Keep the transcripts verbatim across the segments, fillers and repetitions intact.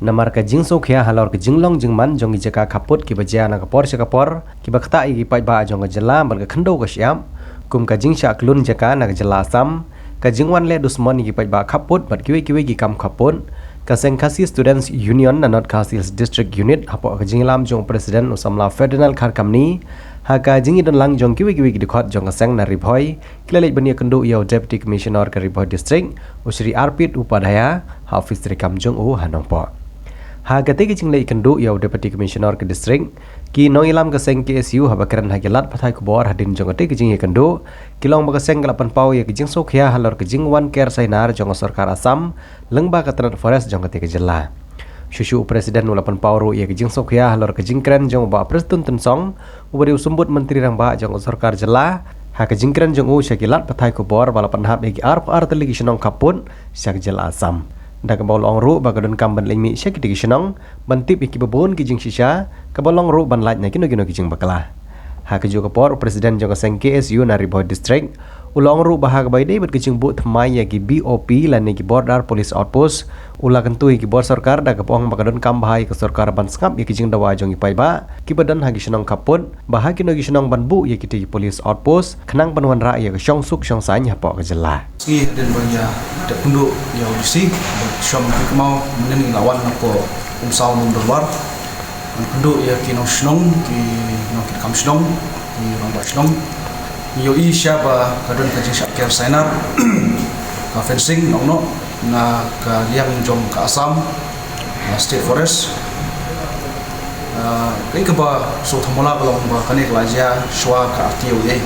Namar ka jingsngewkhia halor ka jinglong jingman jong ki jaka khappud kiba jia na ka por sha ka por, kiba ktah ïa ki paidbah jong ka jylla bad ka khyndew ka shyiap, kum ka jingshah kyllun jaka na ka jylla Assam, ka jingwan leh dusmon ïa ki paidbah khappud bad kiwei kiwei ki kam khappud, ka seng Khasi Students Union na North Khasi Hills District Unit hapoh ka jingïalam jong u President u samla Ferdinand Kharkamni, ha ka jingïadon lang jong kiwei kiwei ki dkhot jong ka seng na Ri Bhoi, ki la leit ban ïakynduh ïa u Deputy Commissioner ka Ri Bhoi District, u Shri Arpit Upadhyaya, ha office treikam jong u ha Nongpoh. Ha katei ka jingleit kynduh ïa u Deputy Commissioner ka District, ki nongïalam ka seng K S U haba kren ha ki lad pathai khubor hadien jong katei ka jingïakynduh, ki la ong ba ka seng ka la pynpaw ïa ka jingsngewkhia halor ka jingwan ker sainar jong ka sorkar Assam, lyngba ka tnat forest jong katei ka jylla. Shuh shuh u President u la pynpaw ruh ïa ka jingsngewkhia halor ka jingkren jong u Bah Prestone Tynsong, uba dei u Symbud Myntri Rangbah jong ka sorkar jylla, ha ka jingkren jong u sha ki lad pathai khubor ba la pynhap ïa ki arphew ar tylli ki shnong khappud sha ka jylla Assam. Da kaba u la ong ruh ba ka donkam ban leit mih sha kitei ki shnong, ban tip ïa kiba bun ki jingshisha, kaba long ruh ban lait na kino kino ki jingbakla. Ha kajuh ka por u President jong ka seng K S U na Ri Bhoi District, u la ong ruh ba ha kaba ïadei bad ka jingbuh thymmai ïa ki B O P lane ki Border Police Outpost, u la kyntu ïa ki bor sorkar da kaba ong ba ka donkam bha ïa ka sorkar ban sngap ïa ki jingdawa jong ki paidbah kiba don ha ki shnong khappud, ba ha kino ki shnong ban buh ïa kitei ki police outpost, khnang ban wanrah ïa ka shongsuk shongsaiñ hapoh ka jylla. Sngi hadien ba ïa dep kynduh ïa u D C, bad shong ki kmau mynnin ngi la wan na ko Umsaw Lum Dorbar. Ngi kynduh ïa ki nongshnong, ki nongkitkam shnong, ki rangbah shnong. Ngi ïohi sha ba ka don ka jingshah ker sainar, ka fencing, nongno, na ka liang jong ka Assam, na State Forest. Ah, kaei kaba sngewthuh mala ka long ba kane ka la jia shuwa ka R T O A.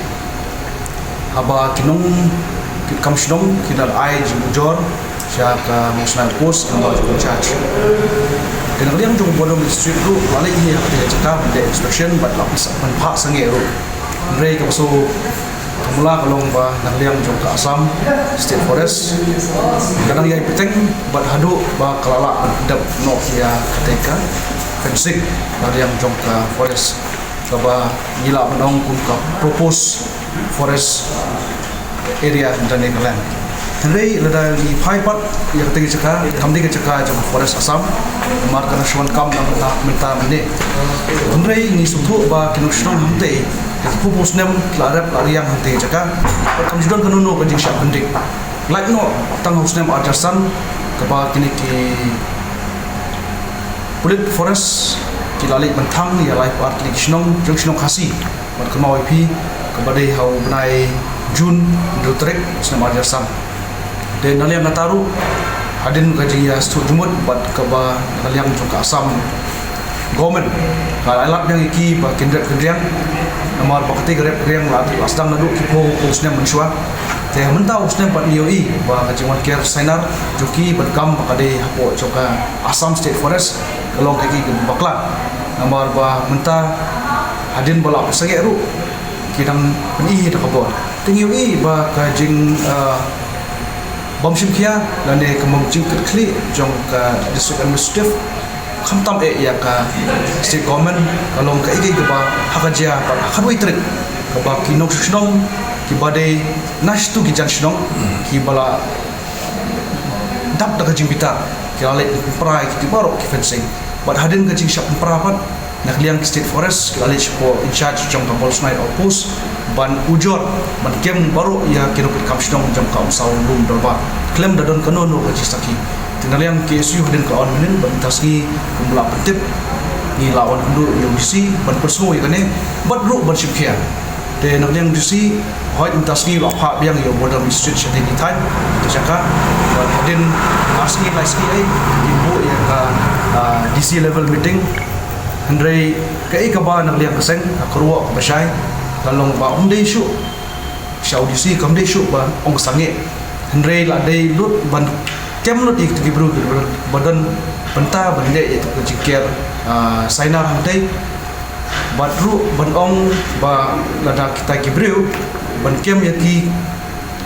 Haba ki nongkitkam shnong ki la ai jingujor sha ka Mawsnai Outpost, ka Mawsnai Outpost. Te na ka liang jong Border Magistrate ruh la leit hi ha kata ka jaka ban leh inspection bad la pynphah sangeh ruh. Hynrei kaba sngewthuh mala ka long ba na ka liang jong ka Assam State Forest ka dang ïai bteng bad haduh ba ka la lah ban pyndep noh ïa kata ka fencing na ka liang jong ka forest, kaba ngi lah ban ong kum ka proposed forest area mynta ne ka land. Hynrei lada ngi phai pat ïa kata ka jaka, kam dei ka jaka jong forest Assam, namar ka nang shu wan kam na mynta mynta mynne. Hynrei ngi sngewthuh ba ki nongshnong hangtei, ki phew phew snem ki la rep la riang hangtei ka jaka, bad kam ju don kano kano ka jingshah pyndik. Lait noh tang ha u snem ar hajar san, kaba kine ki pulit forest ki la leit ban thang ïa laiphew ar tylli ki shnong jong shnong Khasi. Bad kynmaw ïa phi, kaba dei ha u bnai June hynriew tarik snem ar hajar san. Te na liang kata ruh, hadien ka jingïasngewthuh jingmut bad kaba na ka liang jong ka Assam government ka la lap biang ïa ki ba kin rep kin riang. Namar ba katei ka rep riang la, la sdang naduh ki phew phew snem mynshuwa. Te mynta u snem pat ngi ïohi ba ka jingwan ker sainar jong ki bad kam ba ka dei hapoh jong ka Assam State Forest ka long kaei kaei kaba bakla. Namar ba mynta hadien ba la pynshah ruh ki dang pyni da ka bor. Te ngi ïohi ba ka jing, ah, bym shim khia lane ka bym jingkitkhlieh jong ka District Administrative, khamtam eh ïa ka state government, ka long kaei kaei kaba ha ka jia bad ha ka dwai trip, kaba ki nongshong shnong kiba dei na shatu ki jan shnong kiba la dap da ka jingbitar, ki la leit pynpra ïa ki baroh ki fencing. Bad hadien ka jingshah pynpra pat, na ka liang ki State Forest ki la leit shapoh in charge jong ka Mawsnai Outpost ban ujor, ban kem baroh ïa ki nongkitkam shnong jong ka Umsaw Lum Dorbar khlem da don kano kano ka jingsakhi. Te na liang K S U hadien ka la ong mynnin, bad mynta sngi kumba la pyntip, ngi la wan kynduh ïa u D C ban pynsngew ïa kane bad ruh ban shim khia. Te na ka liang D C, hooid mynta sngi la phah biang ïa u Border Magistrate sha kane ka jaka. Bad hadien ar sngi lai sngi ei, ngin buh ïa ka, ah, D C level meeting. Hynrei kaei kaba na ka liang ka seng, ka kyrwoh kaba shai ka long ba ym dei shuh sha u D C, kam dei shuh ba ong sangeh. Hynrei la dei lut ban kem lut ïa kita ki briew kiba don bynta ban leh ïa ka jingker, ah, sainar hangtei. Bad ruh ban ong ba lada kita ki briew ban kem ïa ki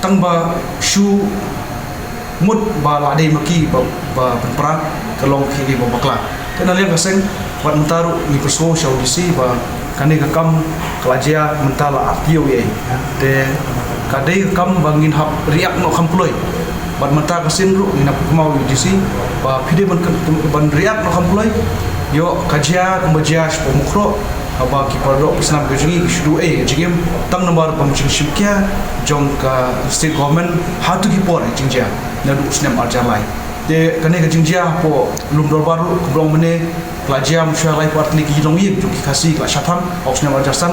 tang ba shu mut ba la dei ma ki ba, ba pynpra, ka long kaei kaei ba bakla. Te na liang ka seng, wat mynta ruh ngi pynsngew sha u D C ba kane ka kam ka la jia mynta la R T O A. Te ka dei ka kam ba ngin hap react noh kham kloi. Bad mynta ka sien ruh ngi nang pynkynmaw ïa u DC ba phi dei ban, ban react noh kham kloi. Ïoh ka jia kumba jia shapoh Mukroh, haba ki para doh para snam ka jong ngi ki shu duh ei ka jingim, tang namar ba ka jingshim khia jong ka state government ha kito ki por ka jingjia naduh u snem ar hajar lai. Te kane ka jingjia hapoh Lumdorbar ruh kumba long mynne, ka la jia mynshuwa laiphew ar tylli ki longïing jong ki Khasi ka la shah thang ha u snem ar hajar san.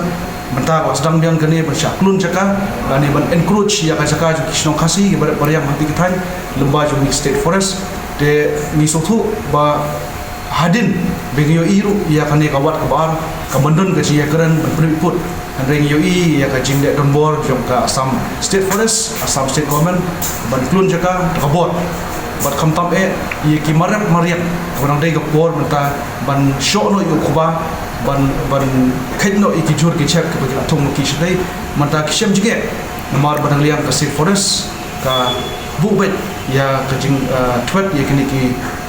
Mynta ka la sdang biang kane ban shah klun jaka lane ban encroach ïa ka jaka jong ki shnong Khasi kiba dep ban riang hangtei ki thaiñ lyngba jong ki state forest. Te ngi sngewthuh ba hadien ba ngi ïohi ruh ïa kane ka wad kaba ar, ka ban don ka jingïakren ban pynrem put. Hynrei ngi ïohi ïa ka jingleh donbor jong ka Assam State Forest, Assam State Government ban klun jaka da ka bor. Bad khamtam eh ïa ki marep mariang, kaba dang dei ka por mynta ban shoh noh ïa u kba, ban, ban kheit noh ïa ki jhur ki jhep kiba ki la thung noh ki shatei. Mynta ki shem jingeh namar ba na liang ka State Forest ka buh beit ïa ka jing, eh, thwet ïa kine ki,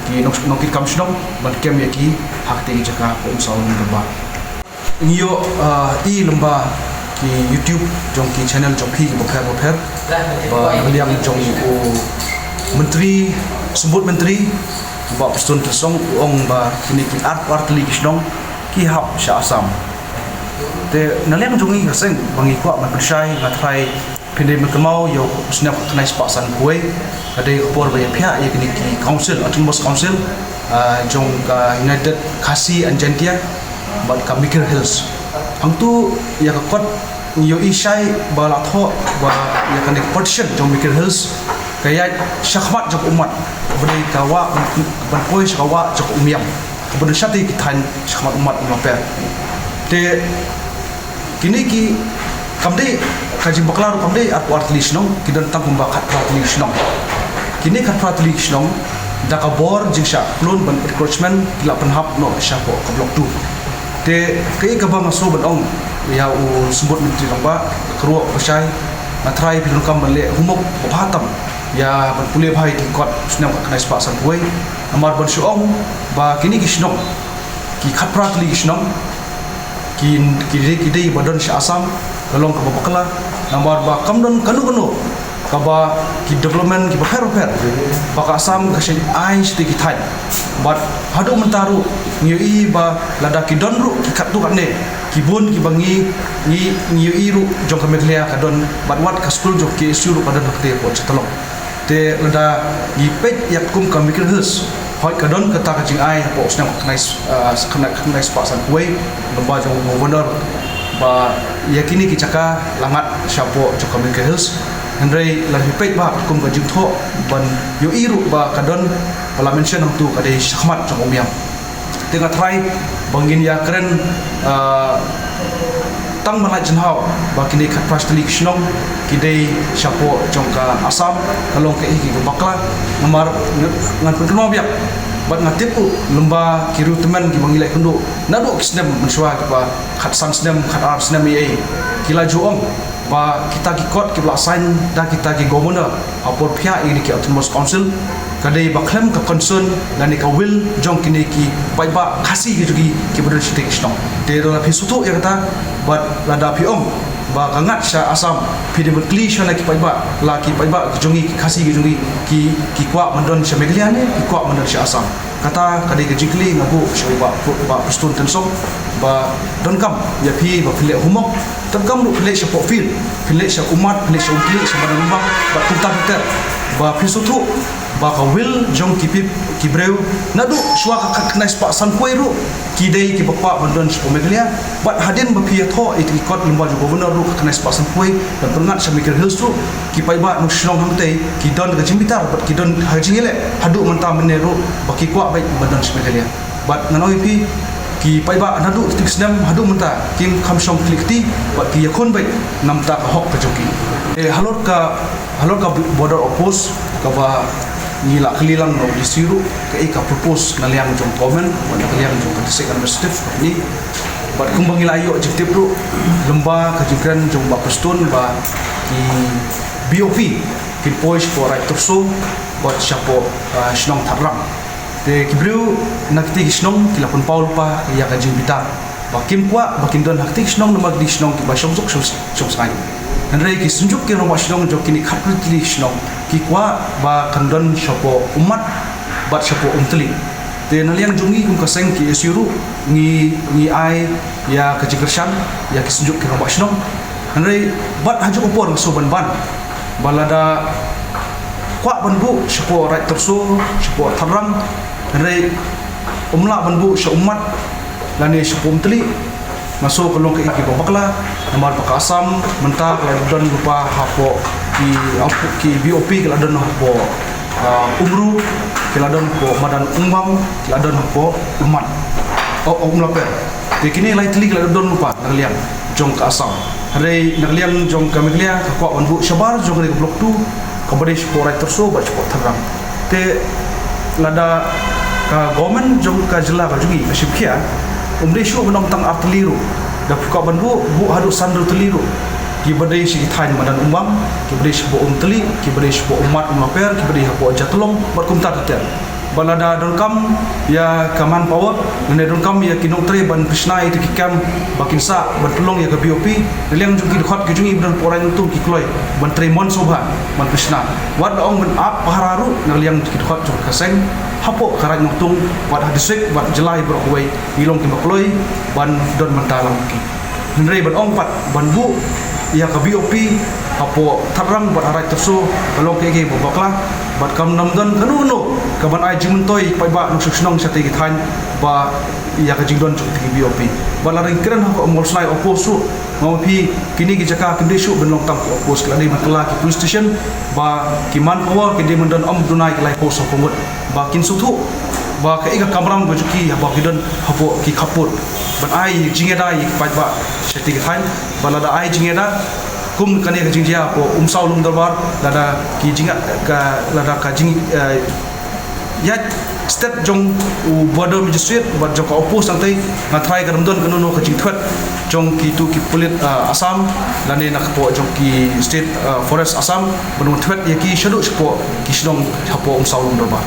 ki nong, nongkitkam shnong ban kem ïa ki ha katei ka jaka hapoh Umsaw Lumdorbar. Ngi ïoh, ah, i lyngba ki YouTube jong ki channel jong phi kiba pher ba pher, ba na liang jong u Myntri, Symbud Myntri, Bah Prestone Tynsong, u ong ba kine ki arphew ar tylli ki shnong ki hap sha Assam. Te na liang jong ngi ka seng ba ngi kwah ban pynshai, nga tharai phin dei ban kynmaw ïa u snem khatkhyndai spah sanphew wei, ka dei ka por ba ïaphiah ïa kine ki council, autonomous council, ah, jong ka United Khasi and Jaintia bad ka Mikir Hills. Hangtu ïa ka kot ngi ïohi shai ba la thoh ba ïa kane ka partition jong Mikir Hills ka ïaid shakhmat jong ka ummat, ba dei ka wah ban poi sha ka wah jong ka Umiam, kaba don shatei ki thaiñ shakhmat ummat Umlaper. Te kine ki, kam dei, ka jingbakla ruh kam dei arphew ar tylli shnong, ki don tang kumba khatphra tylli shnong. Kine khatphra tylli shnong, da ka bor jingshah klun ban encroachment ki la pynhap noh shapoh ka Block two. Te kaei kaba nga sngew ban ong ïa u Symbud Myntri Rangbah, ka ruh ka shai, nga tharai phi donkam ban leh homework ba bha tam ïa ban pule bha ïa ki kot snem khatkhyndai spah sanphew wei. Namar ban shu ong ba kine ki shnong, ki khatphra tylli ki shnong, ki, ki dei, ki dei ba don sha Assam, ka long kaba bakla, namar ba kam don kano kano kaba ki development kiba pher ba pher ba ka Assam ka shait ai shatei ki thaiñ. Bad haduh mynta ruh ngi ïohi ba lada ki don ruh ki katto katne, ki bun kiba ngi, ngi, ngi ïohi ruh jong ka Meghalaya ka don, bad wat ka skul jong ka K S U ruh ka don ha katei hapoh Chetalong. Te lada ngi peit ïa ka kum ka Mikir Hills, hooid ka don kata ka jingai hapoh u snem khatkhyndai, ah, khatkhyndai, khatkhyndai spah sanphew wei, lyngba jong u Governor, ba ïa kine ki jaka la ngat shapoh jong ka Mikir Hills. Hynrei lada phi peit bha ka kum ka jingthoh ban ïohi ruh ba ka don, ba la mention hangtu ka dei shakhmat jong u Umiam. Te nga tharai ba ngin ïakren, ah, tang ban lait jynhaw ba kine khatphra tylli ki shnong ki dei shapoh jong ka Assam, ka long kaei kaei kaba bakla. Namar ngan pynkynmaw biang, bad nga tip ruh lyngba ki riewtymmen kiba ngi la ïakynduh naduh ki snem mynshuwa, kiba khatsan snem, khatar snem ei ei, ki la ju ong ba kita ki kot kiba la sign da kita ki governor ha por phiah ïa kine ki autonomous council, ka dei ba khlem ka concern lane ka will jong kine ki paidbah Khasi ki jong ki, kiba don shatei ki shnong. Te lada phi sngewthuh ïa kata, bad lada phi ong ba ka ngat sha Assam, phi dei ban kylli shwa na ki paidbah, la ki paidbah ki jong ngi, ki Khasi ki jong ngi, ki, ki kwah ban don sha Meghalaya ne ki kwah ban don sha Assam. Kata ka dei ka jingkylli nga buh sha u Bah, Bah Prestone Tynsong, ba donkam ïa phi ba phin leh homework, donkam ruh phin leit shapoh field, phin leit sha Ummat, phin leit sha Umklieh, sha Madan Rumbang, bad kumta ter ter, ba phin sngewthuh ba ka will jong ki phi, ki briew naduh shuwa ka khatkhyndai spah sanphew wei ruh ki dei kiba kwah ban don shapoh Meghalaya. Bad hadien ba phi ïathoh ïa ki kot lyngba jong u Governor ruh khatkhyndai spah sanphew wei ban pynngat sha Mikir Hills ruh, ki paidbah nongshong shnong hangtei ki don ka jingbitar bad ki don ha ka jingïaleh haduh mynta mynne ruh ba ki kwah beit ban don sha Meghalaya. Bad ngan ong ïa phi, ki paidbah naduh kti ki snem haduh mynta kim kham shong khlieh kti bad ki ïakhun beit namar ka hok ka jong ki. Eh, halor ka, halor ka border outpost kaba ngi la kylli lang na u DC ruh, kaei ka propose na liang jong government bad na liang jong ka District Administrative, bad kumba ngi la ïoh jingtip ruh lyngba ka jingkren jong Bah Prestone ba ki BOP kin poi shapoh Raid Tyrso bad shapoh, ah, shnong Thadram. Te ki briew na kitei ki shnong ki la pynpaw lypa ïa ka jingbitar ba kim kwah ba kin don ha kitei ki shnong namar kitei ki shnong kiba shong suk shong, shong saiñ. Hynrei ki synjuk ki rangbah shnong jong kine khatphra tylli ki shnong ki kwah ba kan don shapoh ummat bad shapoh umtylli. Te na liang jong ngi kum ka seng KSU ruh ngi ngi ai ïa ka jingkyrshan ïa ki synjuk ki rangbah shnong. Hynrei bad ha kajuh ka por nga sngew ban ban ba lada kwah ban buh shapoh Raid Tyrso, shapoh Thadrang, hynrei um lah ban buh sha ummat lane shapoh umtylli, nga sngew ka long kaei kaba bakla. Namar ba ka Assam mynta ka la don lypa hapoh ki, hapoh ki BOP, ki la don hapoh, ah, Umru, ki la don hapoh madan Umbam, ki la don hapoh Ummat, oh, oh, Umlaper. Te kine lai tylli ki la don lypa na ka liang jong ka Assam. Hynrei na ka liang jong ka Meghalaya ka kwah ban buh shabar jong kane ka Block two, kaba dei shapoh Raid Tyrso bad shapoh Thadrang. Te lada ka government jong ka jylla ka jong ngi ka shim khia, um dei shuh ban ong tang ar tylli ruh. Da phi kwah ban buh, buh haduh san tylli ruh. Kiba dei sha ki thaiñ madan Umbam, kiba dei shapoh umtylli, kiba dei shapoh Ummat Umlaper, kiba dei hapoh Jatlong bad kumta ter ter. Ba lada donkam ïa ka manpower, lane donkam ïa ki nongtrei ban pynshna ïa ki camp ba kin sah ban pynlong ïa ka BOP, na liang jong ki dkhot ki jong ngi ba don hapoh Raid Nongtung ki kloi ban trei mon sngewbha ban pynshna. Wat la ong ban ap pahara ruh na liang ki dkhot jong ka seng hapoh ka Raid Nongtung, wat ha district, wat jylla baroh kawei, ngi long kiba kloi ban don bynta lang ki. Hynrei ban ong pat ban buh ïa ka BOP hapoh Thadrang bad ha Raid Tyrso ka long kaei kaei ba bakla, bad kam nang don kano kano kaban ai jingmyntoi paidbah nongshong shnong shatei ki thaiñ ba ïa ka jingdon jong ki BOP. Bad lada ngi kren ha ka Mawlsnai oppose ruh, nga ong phi kine ki jaka kim dei shuh ban long tang ki oppose, ki la dei ban kylla ki police station ba ki manpower ki dei ban don ym duna ki laiphew sawphew ngut. Ba kin sngewthuh ba kaei ka kamram ka jong ki haba ki don hapoh ki khappud ban ai jingïada ïa ki paidbah shatei ki thaiñ. Ba lada ai jingïada kum kane ka jingjia hapoh Umsaw Lum Dorbar, lada ki jing ka, lada ka jing, eh, ïaid stet jong u border magistrate bad jong ka oppose tangtei, nga tharai ka dang don kano kano ka jingthwet jong kitu ki pulit, eh, Assam lane na ka pdeng jong ki state, eh, forest Assam ban wan thwet ïa ki shaduh shapoh ki shnong hapoh Umsaw Lum Dorbar.